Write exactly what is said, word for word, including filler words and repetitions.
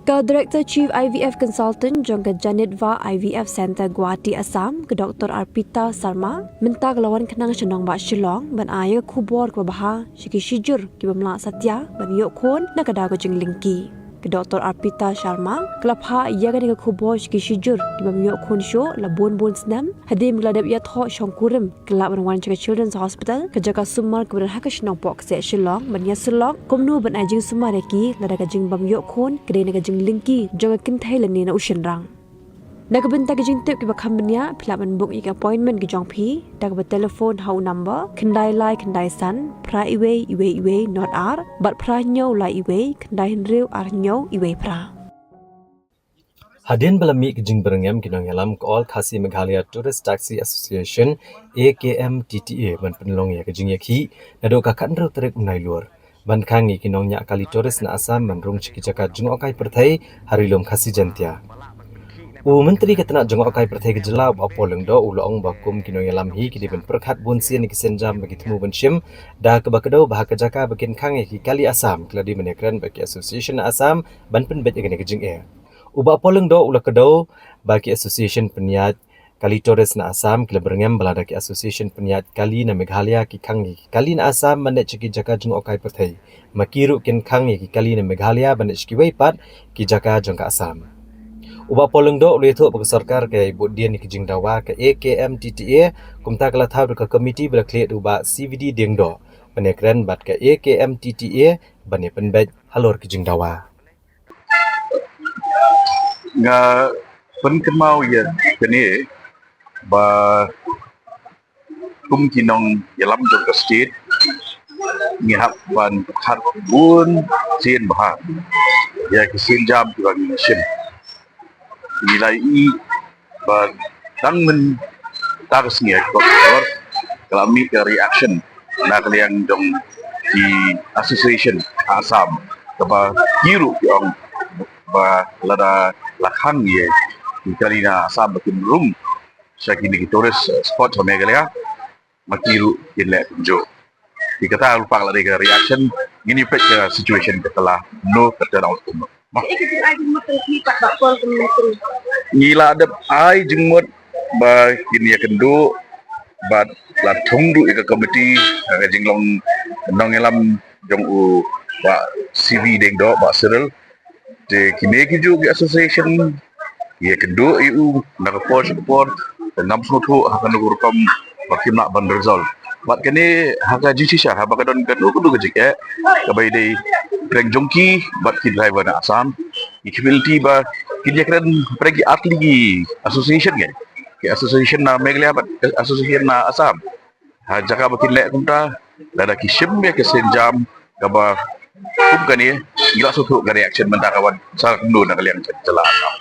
Ka Director Chief I V F Consultant jong ka Janitva I V F Centre, Guwahati, Assam, ka Doctor Arpita Sharma, mynta ka la wan khnang sha nongbah Shillong ban ai ïa ka khubor kaba bha sha ki shijur ki bym lah satia ban ïoh khun na ka daw ka jinglyngkhi. Ka Doctor Arpita Sharma ka la phah ïa kane ka khubor sha ki shijur ki bym ïoh khun shuh la bun bun snem, hadien ba ka la dep ïathoh shongkurim ka lah ban wan sha ka Children's Hospital, ka jaka sumar kaba don ha ka shnong Pohkseh, Shillong, ban ïasyllok kumno ban ai jingsumar ïa ki lada ka jingbym ïoh khun ka dei na ka jinglyngkhi jong ka kynthei lane na u shynrang. Na ka bynta ki jingtip kiba kham bniah, phi lah ban book ïa ki appointment ki jong phi da kaba telephone ha u number khyndai lai khyndai san phra iwei iwei iwei not ar bad phra hynñiew lai iwei khyndai hynriew ar hynñiew iwei phra. Hadien ba la mih ka jingbyrngem, ki nongïalam ka All Khasi Meghalaya Tourist Taxi Association, A K M T T A, ban pynlong ïa ka jingïakhih naduh ka khathynriew tarik u Nailur ban khang ïa ki nongñiah kali tourist na Assam ban rung sha ki jaka jngohkai pyrthei ha Ri Lum Khasi Jaintia. U Myntri ka tnat jngohkai pyrthei ka jylla, u Bah Paul Lyngdoh, u la ong ba kum ki nongïalam hi ki dei ban pyrkhat bun sien ïa ki sienjam ba ki thmu ban shim, da kaba kdew ba ha ka jaka ba kin khang ïa ki kali Assam, ki la dei ban ïakren bad ki association na Assam ban pynbeit ïa kane ka jingeh. U Bah Paul Lyngdoh u la kdew ba ki association pynïaid kali tourist na Assam ki la byrngem ba lada ki association pynïaid kali na Meghalaya ki khang ïa ki kali na Assam ban leit sha ki jaka jngohkai pyrthei, ma ki ruh kin khang ïa ki kali na Meghalaya ban leit sha kiwei pat ki jaka jong ka Assam. U Bah Paul Lyngdoh u la ïathuh ba ka sorkar ka ïai bud dien ïa ki jingdawa ka A K M T T A, kumta ka la thaw da ka komiti ba la khlieh da u Bah C V D Diengdoh ban ïakren bad ka A K M T T A ban ïa pynbeit halor ki jingdawa. Nga pynkynmaw ïa kane ba kum ki nongïalam jong ka state ngi hap ban pyrkhat bun sien bha ïa ki sienjam kiba ngi shim. Ngi la ïohi ba dang mynta ka sngi ha ki por ka la mih ka reaction na ka liang jong ki association Assam, kaba ki ruh ki ong ba lada la khang ïa ki kali na Assam ba kin rung sha kine ki tourist spot ha Meghalaya, ma ki ruh kin leh kumjuh. Te kata lypa la dei ka reaction, ngin ïa peit ka situation kata la, no ka turn out kumno. Mo. Ngi la dep ai jingmut ba kin ïakynduh bad la thung duh ïa ka komiti, ka jinglong nongïalam jong u Bah C V Diengdoh, Bah Cyril. Te kine kijuh ki association ki ïakynduh ïa u na ka por sha ka por, te ngam sngewthuh ha kano ka rukom ba kim lah ban resolve. Bad kane ha ka jingshisha haba ka don kano kano ka jingeh kaba ïadei pyrshah jong ki bad ki driver na Assam, ki community ba kin ïakren pyrshah ki ar tylli ki association, ki association na Meghalaya bad association na Assam. Ha jaka ba kin leh kumta, lada ki shim ïa ka sienjam kaba kum kane, ngi la sngewthuh ka reaction mynta ka wan sa kumno na ka liang ka jylla Assam.